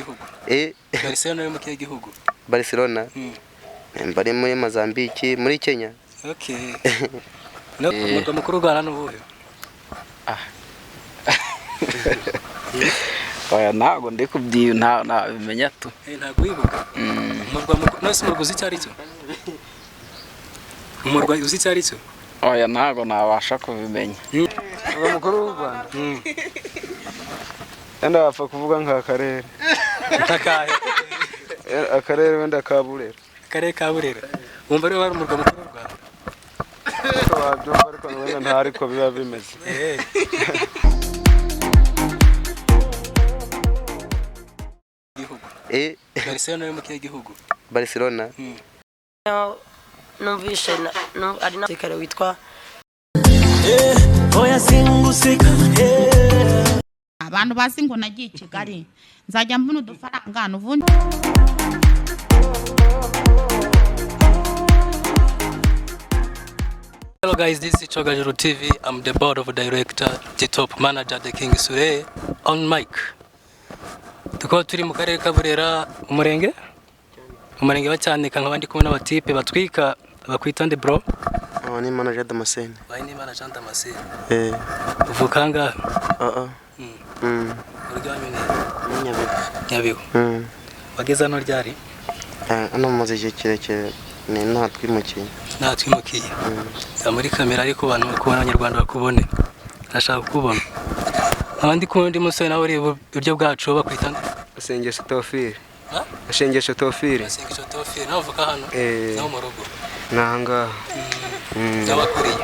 Gihugu? Eh. Barcelona yo mu kihe gihugu? Barcelona bari muri Mozambique, muri Kenya. Okay. No, umurwa mukuru w'u Rwanda ni uwuhe? Oya, ntabwo ndi kubyiba, ntabimenya tu. Ntabwo wibuka umurwa mukuru? None se umurwa uzi icyo ari cyo? Umurwa uzi icyo ari cyo? Oya, ntabwo nabasha kubimenya. Umurwa mukuru w'u Rwanda wenda wapfa kuvuga nk'akarere. Nk'akahe? Akarere wenda ka Burera. Akarere ka Burera wumva ariwo wari umurwa mukuru w'u Rwanda? Ariko wabyumva, ariko wenda nta ariko biba bimeze. Gihugu? Eh. Barcelona yo mu kihe gihugu? Barcelona. Numvishe ari na kare witwa Abantu bazi ngo nagiye i Kigali nzajya mbona udufaranga n'ubundi. Hello guys, this is Chogajuru TV. I'm the board of director, the top manager, the King Sure on mic. Tukaba turi mu karere ka Burera, umurenge wa Cyanika, nkaba ndi kumwe n'abatipe batwika bakwita nde, bro? Oh, ni manager Damascene. Bayinimana Jean Damascene. Eh. Uvuka angahe? Ah ah. Urugo wanyu ni? Ni Nyabihu. Nyabihu. Wageze hano ryari? Hano mumaze igihe kirekire, ni nta twimukiye. Nta twimukiye. Za muri kamera, ariko abantu bakubona, abanyarwanda bakubone. Ndashaka kukubona. Nkaba ndi kumwe n'undi musore nawe uri iburyo bwacu, bakwita nde? Sengesho Tofile. Ha? Sengesho Tofile. Sengesho Tofile, nawe uvuka hano? Eh. Nawe mu rugo? Ni ahangaha. N'abakuriye.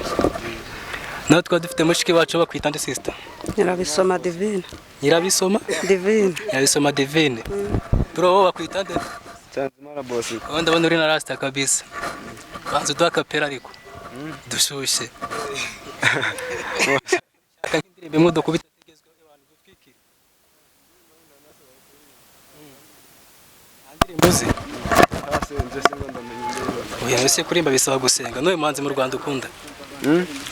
Nawe twaba dufite mushiki wacu, bakwita nde, sister? Nyirabisoma Divine. Nyirabisoma? Divine. Nyirabisoma Divine. Bro, wowe bakwita nde? Nsanzimana Bosco. Wowe ndabona uri na rasta kabisa. Banza uduhe akapera ariko. Dushyushye. Shaka nk'indirimbo imwe dukubita igezweho abantu dutwikire. Nta ndirimbo uzi? Ntasenze se ngo ndamenya indirimbo. Oya, ese kuririmba bisaba gusenga? N'uyu muhanzi mu Rwanda ukunda?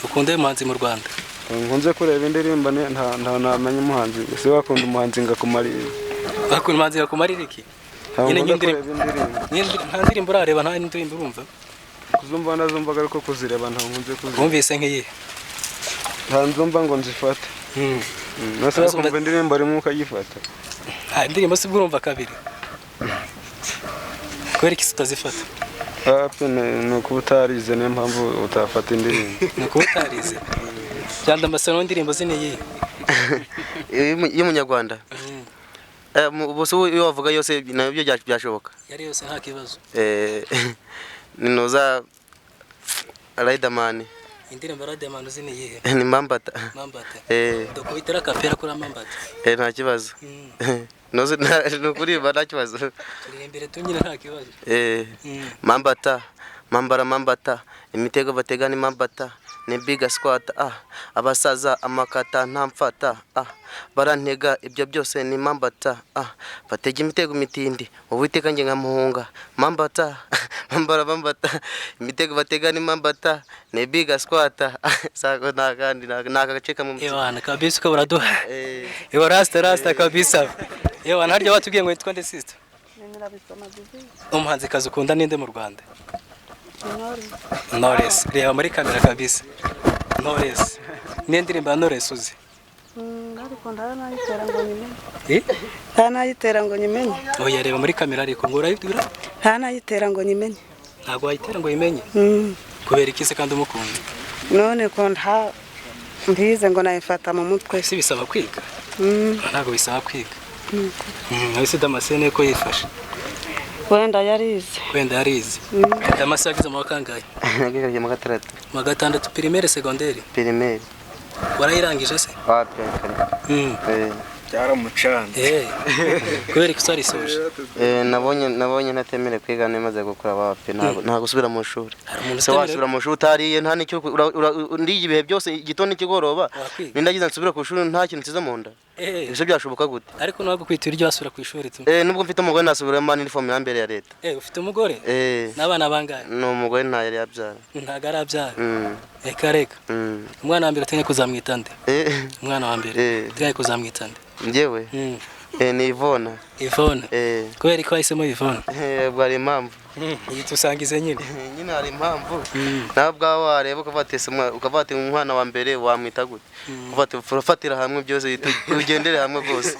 Ukunda uyu muhanzi mu Rwanda? Nkunze kureba indirimbo, nta namenya umuhanzi. Ese wakunda umuhanzi ngakumarira? Bakunda umuhanzi ngakumarira iki? Ntabwo Nyine nkunda nk'indirimbo. kureba indirimbo. Nta ndirimbo urareba, nta ndirimbo urumva? Kuzumva ndazumvaga, ariko kuzireba ntabwo nkunze kuzireba. Wumvise nk'iyihe? Nta nzumva ngo nzifate. Nase wakumva indirimbo rimwe ukayifata? Ah, indirimbo si bwo urumva kabiri. Kubera iki utazifata? Hafi ni ukuba utarize, niyo mpamvu utafata indirimbo. Ni ukuba utarize. Byanda amasano, indirimbo ze ni iyihe? Y'umunyarwanda. Ubuse iyo wavuga yose nabyo byashoboka. Yari yose nta kibazo. Ninoza Riderman. Indirimbo Riderman uzi ni iyihe? Ni Mambata. Mambata. Eh. Dukubitira akapera kuri Mambata. Eh, nta kibazo. Noze ni ukuririmba nta kibazo. Turirimbire tunyine nta kibazo. Mambata, mambara mambata, imitego batega ni mambata, ni big squat, ah, abasaza amakata ntamfata, ah, barantega ibyo byose ni mambata, ah, batega imitego mitindi, uwiteka nge nkamuhunga, mambata, mambara mambata, imitego batega ni mambata, ni big squat, sako nta kandi nta gace kamwe. Ewana kabisa uko baraduha. Ewa rasta rasta kabisa. Ewana, harya watubwiye ngo witwa nde, sister? Nyirabisoma Divine. Umuhanzikazi ukunda ninde mu Rwanda? Knowless. Reba muri kamera kabisa. Knowless. Niyo ndirimbo ya Knowless uzi? Ariko ntanayitera ngo nyimenye. Eh? Ntanayitera ngo nyimenye. Oya, reba muri kamera ariko ngo urayibwira? Ntanayitera ngo nyimenye. Ntabwo wayitera ngo uyimenye? Kubera iki se kandi umukunda? None ko nta mbize ngo nayifata mu mutwe. Si bisaba kwiga? Ntabwo bisaba kwiga. Ese Damascene ko yifashe? Wenda yarize. Wenda yarize. Damascene yagize mu wa kangahe? Nagiye mu gatandatu. Mu wa gatandatu primaire, secondaire? Primaire. Warayirangije se? Wapi kare. Byaramucanze. Kubera iki utarisoje? Nabonye ntatemerewe kwiga nemaze gukura, wapi, ntabwo gusubira mu ishuri. Umuntu Se utemerewe- wasubira mu ishuri utariye nta nicyo ndiye ibihe byose igitondo n'ikigoroba? Wakwiga. Nindagize nsubira ku ishuri nta kintu nsize mu nda. Ibyo byashoboka gute? Ariko ntabwo kwita iryo wasubira ku ishuri tu. Nubwo mfite umugore nasubira mu uniform ya mbere ya leta. Ufite umugore? N'abana bangahe? Ni umugore, nta yari yabyara. Ntabwo arabyara. Reka reka. Umwana wa mbere uteganya kuzamwita nde? Umwana wa mbere. Uteganya kuzamwita nde? Njyewe? Ni Ivona. Ivona. Eh. Kubera ko wahisemo Ivona? Ubwo hari impamvu. Iyi tusangize nyine. Nyine hari impamvu. Nawe ubwawe wareba ukavuga ati umwana wa mbere wamwita gute? Ukavuga ati urafatira hamwe byose, ugendere hamwe rwose.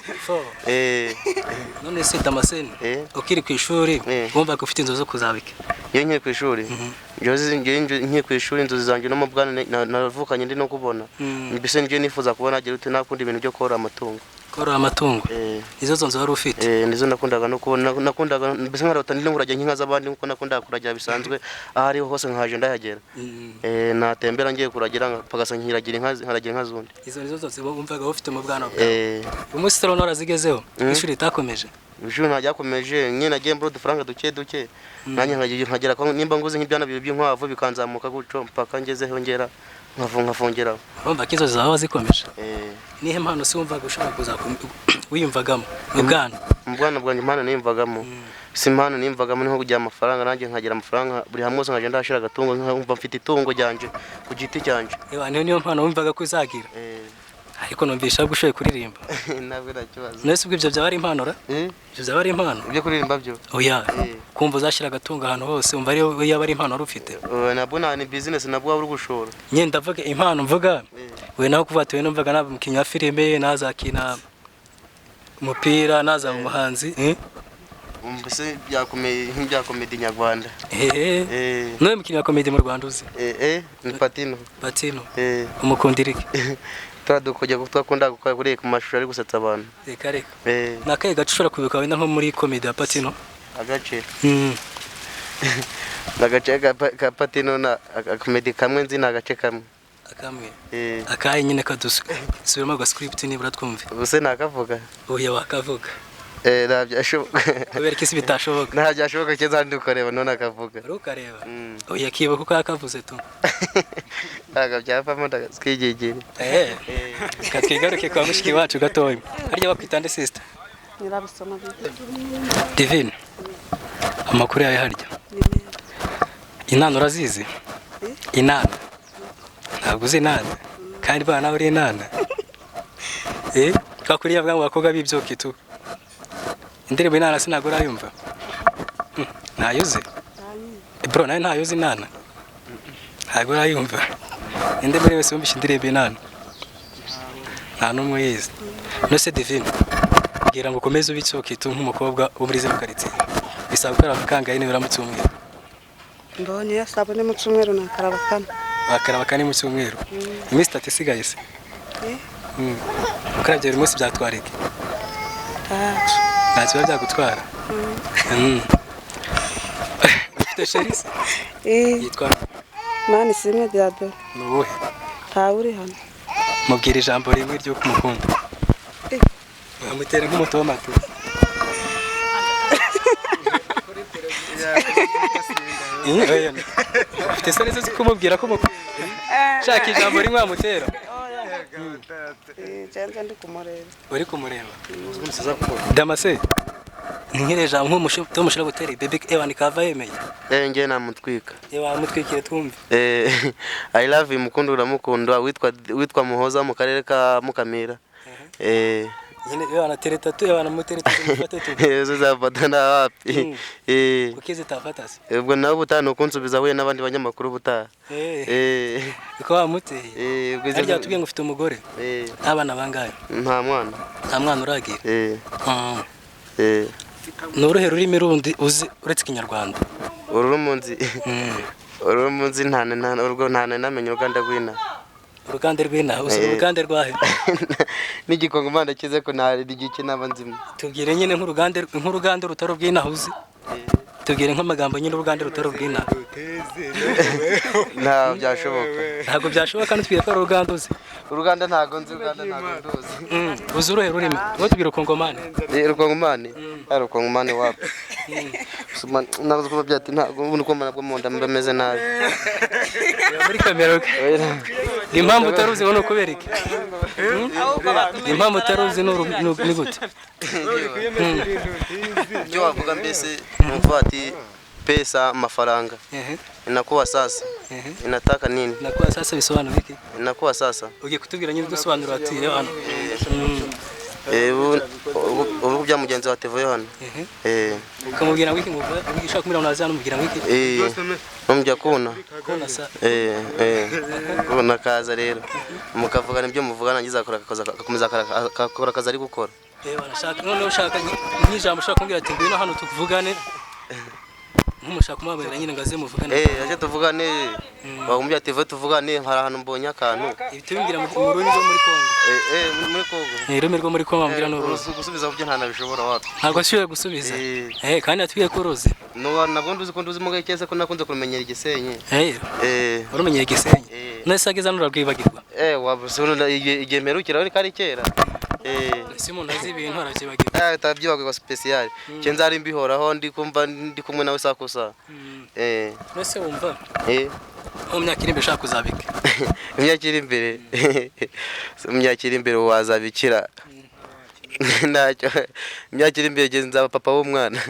None se Damascene, ukiri ku ishuri wumvaga ufite inzozi zo kuzaba iki? Iyo nkiri ku ishuri, nkiri ku ishuri inzozi zanjye no mu bwana navukanye ndi no kubona. Mbese njye nifuza kubona agira ute, nakunda ibintu byo korora amatungo. Korora amatungo. Izo nzozi wari ufite? Nizo nakundaga no kubona, nakundaga mbese nkarota ndi nkuragira nk'inka z'abandi nkuko nakundaga kuragira bisanzwe, aho ariho hose nkaje ndahagera. Natembera ngiye kuragira mpagasa nkiragira inka, nkaragira inka zundi. Izo nizo nzozi wumvaga ufite mu bwana bwawe. Umunsi rero warazigezeho, ishuri ritakomeje? Ishuri ntaryakomeje, nyine nagiye mbura udufaranga duke duke. Nanjye nkagera ko nimba nguze nk'ibyana bibiri by'inkwavu bikanzamuka gutyo mpaka ngezeho ngera nkafungeraho. Urumva ko inzozi zawe zikomeje? Nihe mpano se wumvaga ushobora wiyumvagamo mu bwana? Mu bwana bwanjye impano niyumvagamo. Si impano niyumvagamo ni nko kugira amafaranga, nanjye nkagira amafaranga buri hamwe hose nkagenda ndahashira agatungo, nkumva mfite itungo ryanjye ku giti cyanjye. Ewa, niyo mpano wumvaga ko uzagira? Ariko numvisha ko ushoboye kuririmba. Ntabwo nta kibazo. None se ubwo ibyo byaba ari impano ra? Ibyo byaba ari impano? Ibyo kuririmba byo? Oya. Kumva uzashyira agatungo ahantu hose umva ariyo yaba ari impano wari ufite. Nabwo ni business, nabwo waba uri gushora. Nyine ndavuga impano mvuga. We naho kuvuga ati we numvaga naba umukinnyi wa filime, nazakina umupira, nazaba umuhanzi. Mbese byakomeye nk'ibya comedy nyarwanda. Niwe mukinnyi wa comedy mu Rwanda uzi? Ni Patino. Patino. Umukundira iki? Turadukujya twakunda gukora kuri ku mashusho ari gusetsa abantu. Reka reka. Ni akahe gace ushobora kwibuka wenda nko muri comedy ya Patino? Agace. Agace ka Patino na comedy kamwe nzi ni agace kamwe. Akamwe. Akahe nyine kadusuka. Subiramo aga script nibura twumve. Ubuse nakavuga. Oya wakavuga. Ntabyashoboka. Kubera ko isi bitashoboka. Ntabyashoboka cyo nzandi ukareba none akavuga. Uri ukareba. Oya kibuka uko yakavuze tu. Ntabwo byavamo ndakwigigira. Reka twigaruke kwa mushiki wacu gatoya. Harya bakwita nde sister? Nyirabusoma Divine. Amakuru yawe harya? Inana urazizi? Inana. Ntabwo uzi inana. Kandi bana nawe uri inana. Twakuriye bwa bakobwa b'ibyoki tu. Indirimbo inana sinagura urayumva? Ntayuzi? Bro nawe ntayuzi inana? Ntabwo urayumva. Inde muri wese wumvishe indirimbo inana? Nta n'umwe uyizi. None se Divine, kugira ngo ukomeze ube icyokitu nk'umukobwa wo muri zino karitsiye, bisaba gukaraba kangahe nibura mu cyumweru? Mbonye iyo sabune mu cyumweru nakaraba kane. Wakaraba kane mu cyumweru. Iminsi itatu isigaye se? Ukarabye buri munsi byatwara iki? Ntacyo biba byagutwara. Ufite sheri se? Yitwa Mani simwe Diadore. Ni uwuhe? Ntawe uri hano. Mubwira ijambo rimwe ryo kumukunda. Wamutera nk'umutomati. Ufite isoni zo kumubwira ko umukunda? Shaka ijambo rimwe wamutera. Nje ndi kumureba. Uri kumureba. Damase. Nkire jambo nk'umushira gutera bebe ewa nikava yemeye. Nge namutwika. Ewa mutwikire twumve. I love you mukunda uramukunda witwa Muhoza mu karere ka Mukamira. Nyine ewa na tereta tu ewa na mutereta mufate tu. Ezo zafata na wapi? Kuki zitafata se? Ubwo nawe ubutaha ukunsubiza we n'abandi banyamakuru ubutaha. Uko wamuteye? Harya watubwiye ngo ufite umugore? Abana bangahe? Nta mwana. Nta mwana uragira? Ni uruhe rurimi rundi uzi uretse Ikinyarwanda? Ururimi nzi nta namenye uruganda rw'inaha. Uruganda rw'inaha uzi uruganda rwahe? N'igikongomani kize ko nta rigiki naba nzimo. Tubwire nyine nk'uruganda rutari urw'inaha uzi. Tubwire nk'amagambo nyine uruganda rutari urw'inaha. Nta byashoboka. Ntabwo byashoboka ntitubwire ko ari uruganda uzi. Uruganda ntabwo nzi, uruganda ntabwo nduzi. Uzi uruhe rurimi? Ngo tubwire urukongomani. Urukongomani? Ari urukongomani wapi? Ntabwo kuba byati ntabwo ubundi uko nabwo mu nda mba meze nabi. Muri kamera. Impamvu utaruzi ngo ni ukubera iki? Impamvu utaruzi ni gute? Ibyo wavuga mbese numva ati pesa mafaranga. Inakuwa sasa. Inataka nini? Inakuwa sasa bisobanura iki? Inakuwa sasa. Ugiye kutubwira nyine dusobanura ati reba hano. Ubu Kubwira mugenzi wa Tevo hano. Ukamubwira ngo iki ngo ushaka kumubwira ngo naze hano umubwira ngo iki? Mujya kubona. Kubona sa. Kubona kaza rero. Mukavugana ibyo muvugana ngiza akora akakomeza akakora akazi ari gukora. Barashaka noneho ushaka nk'ijambo ushaka kumbwira ati ngwino hano tuvugane. Nk'umushaka kumubabarira nyine ngo aze muvugane. Aje tuvugane. Bakumbwira ati tuvugane hari ahantu mbonye akantu. Ibitumbwira mu rurimi rwo muri Kongo. Muri Kongo. Ni ururimi rwo muri Kongo bambwira n'uruzi. Gusubiza byo nta nabishobora wapi. Ntabwo ashoboye gusubiza. Kandi atwiye ko uruzi. No nabwo nduzi ko nduzi mugaye cyese ko nakunze kumenyera Igisenyi. Urumenyera Igisenyi. None se ageze hano urarwibagirwa? Wabusubira igihe mperukira ari kari kera. Ese umuntu azi ibintu arabyibagirwa. Tabyibagirwa special. Cye nzari mbihoraho ndi kumva ndi kumwe nawe sakusa. None wumva? Mu myaka iri imbere ushaka kuzabika. Imyaka iri imbere. Imyaka iri imbere wazabikira. Ntacyo. Imyaka iri imbere nzaba papa w'umwana.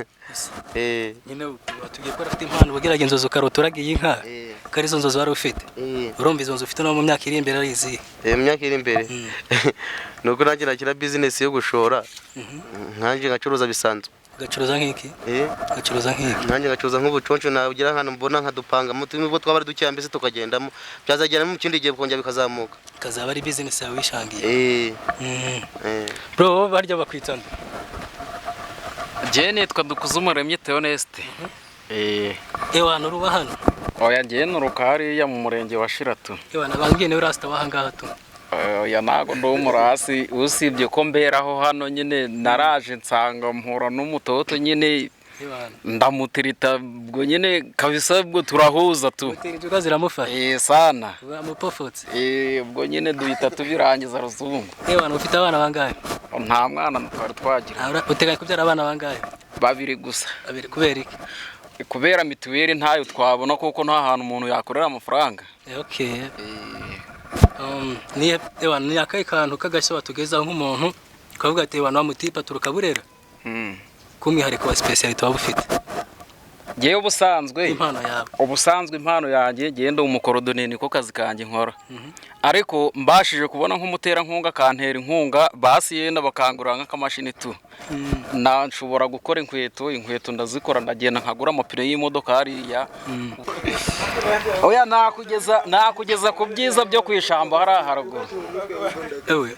Nyine watubwiye ko afite impano ubugeraga inzozi ukarota uragiye inka. Ko ari izo nzozi wari ufite. Urumva izo nzu ufite no mu myaka iri imbere ari izihe? Mu myaka iri imbere. Nuko nanjye nakira business yo gushora. Nkanjye ngacuruza bisanzwe. Ugacuruza nk'iki? Ugacuruza nk'iki? Nanjye ngacuruza nk'ubuconco nagira ahantu mbona nkadupangamo nubwo twaba ari dukeya mbese tukagendamo. Byazagera mu kindi gihe bikongera bikazamuka. Kazaba ari business yawe wishangiye. Bro barya bakwita nde? Njye nitwa Dukuzumuremyi Theoneste. Ewa nuruba hano? Oya njye nuruka hariya mu murenge wa Shiratu. Ewa nabambwiye niwe rasta wahangaha tu. Oya ntago ndi umurasi usibye ko mberaho hano nyine naraje nsanga mpura n'umutoto nyine ndamutirita ubwo nyine kabisa ubwo turahuza tu. Mutirita ziramufasha. Sana. Mupofotse. Ubwo nyine duhita tubirangiza ruzungu. Ewa ufite abana bangahe? Nta mwana twari twagira. Uteganya kubyara abana bangahe? Babiri gusa. Babiri kubera iki? Kubera mituweli ntayo twabona kuko nta hantu umuntu yakorera amafaranga. Okay. Ni akahe kantu k'agashya watugezaho nk'umuntu ukavuga ati wa mutipa turuka Burera k'umwihariko wa speciality waba ufite? Ngewe ubusanzwe impano yawe. Ubusanzwe impano yanjye ngenda umukorodoni niko kazi kanjye nkora. Ariko mbashije kubona nk'umuterankunga akantera inkunga basi yenda bakangurira nk'akamashini tu. Na nshobora gukora inkweto ndazikora ndagenda nkagura amapine y'imodoka hariya. Oya nakugeza ku byiza byo kwishamba hariya haruguru. Ewe.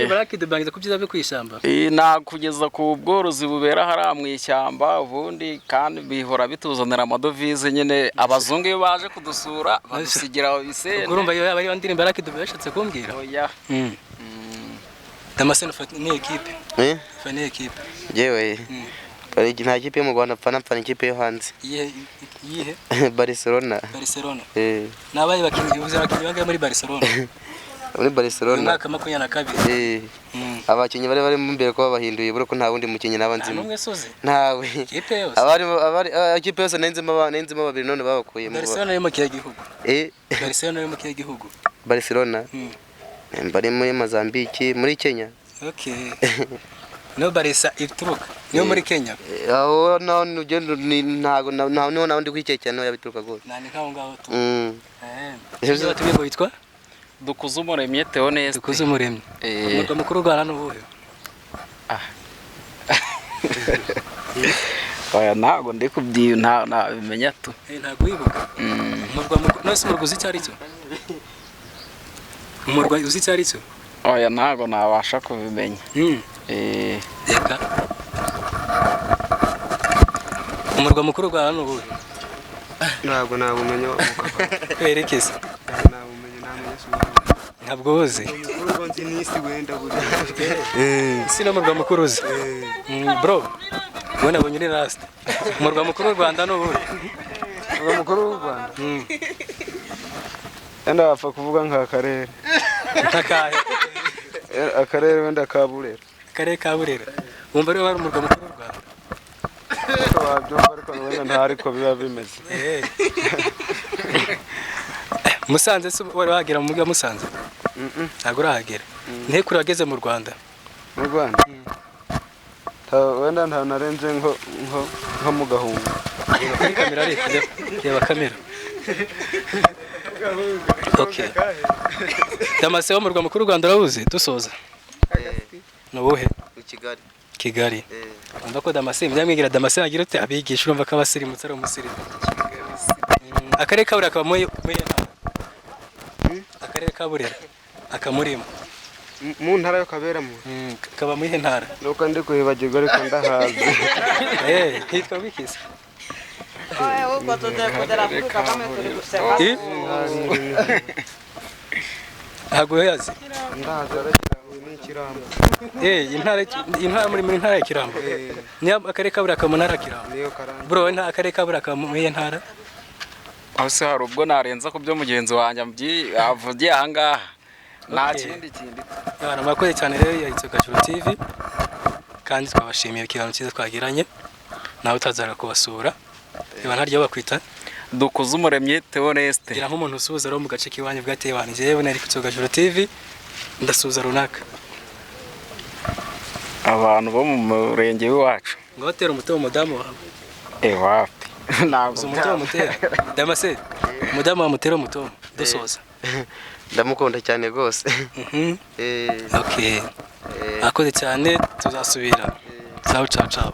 Barakidubangiza ku byiza byo kwishamba. Nakugeza ku bworozi bubera hariya mu ishyamba ubundi kandi bihora bituzanira amadovize nyine abazungu iyo baje kudusura badusigira ibisende. Urumva iyo yaba ndirimbo barakidubangiza yashatse kumbwira. Oya. Damascene ni equipe. Fana equipe. Jewe. Nta kipe yo mu Rwanda pfana ikipe yo hanze. Iyihe? Barcelona. Barcelona. Nabaye bakinyi uvuze abakinyi bangahe muri Barcelona? Muri Barcelona. Mwaka 22. Abakinyi bari bari mu mbere ko babahinduye buro ko nta wundi mukinyi nabanzimo. Nta soze. Ntawe. Ikipe yose. Abari ikipe yose nenzemo babiri none babakuyemo. Barcelona yo mu kihe gihugu? Barcelona yo mu kihe gihugu? Barcelona. Bari muri Mozambique, muri Kenya. Okay. No Barca ituruka. Niyo muri Kenya. Aho no ugenda ntago naho naho ndi kwikekera no yabituruka gose. Nani nkaho ngaho tu. Ejo tubwiye ngo witwa Dukuzumuremyi Theoneste. Dukuzumuremyi. Umurwa mukuru w'u Rwanda n'ubuhe? Oya ntago ndi kubyi nta nabimenya tu. Ntago wibuka. Umurwa mukuru none se umurwa uzi icyo ari cyo? Umurwa uzi icyo ari cyo? Oya ntago nabasha kubimenya. Reka. Umurwa mukuru w'u Rwanda n'ubuhe? Ntago nabumenya. Kwerekeza. Ntabwo uzi. Isi no murwa mukuru uzi. Bro, wowe nabonye uri last. Umurwa mukuru w'u Rwanda n'ubuhe? Umurwa mukuru w'u Rwanda? Wenda wapfa kuvuga nk'akarere. Nk'akahe? Akarere wenda ka Burera. Akarere ka Burera. Wumva ariwo wari umurwa mukuru w'u Rwanda? Wabyumva ariko wenda nta ariko biba bimeze. Musanze se wari wagera mu mujyi wa Musanze? Ntabwo urahagera. Nte kure wageze mu Rwanda? Mu Rwanda? Wenda nta narenze nko mu Gahunga. Reba kuri kamera ariko, reba kamera. Okay. Damascene wo mu murwa mukuru w'u Rwanda urawuzi? Dusoza. Ni uwuhe? Ni Kigali. Kigali. Umva ko Damascene byamwigira, Damascene agira ute abigisha, urumva ko abasirimutse ari umusirimu. Akarere ka Burera kaba muri iyo ntara. Akarere ka Burera akamurimo. Mu ntara yo kaberamo. Kaba muri iyo ntara. Nuko ndi kuhibagirwa, ariko ndahazi. Hitwa wikise? Eh? Ntabwo uyazi. Ndahazi, aragira ngo ni Ikirambo. Intara muri ntara ya Kirambo. Niyo akarere ka Burera kaba mu ntara ya Kirambo. Niyo karande. Bro, nta akarere ka Burera kaba muri iyo ntara. Aho se hari ubwo narenza ku byo mugenzi wanjye avugiye aha ngaha? Nta kindi kindi. Abantu mwakoze cyane rero, ya Icyogajuru TV, kandi twabashimiye ikiganiro cyiza twagiranye. Nawe utazara kubasura. Iba ntaryo bakwita? Dukuze Umuremyi Theoneste. Gira nk'umuntu usuhuza rero mu gace k'iwanyu bwateye abantu. Njyewe nari ku Icyogajuru TV, ndasuhuza runaka. Abantu bo mu murenge w'iwacu. Ngo batera umutobe umudamu wawe. Wapi, ntabwo. Uzi umutobe mutera? Damascene, umudamu wawe mutera umutobe dusoza. Ndamukunda cyane rwose. Okay. Akoze cyane, tuzasubira. Ciao ciao ciao.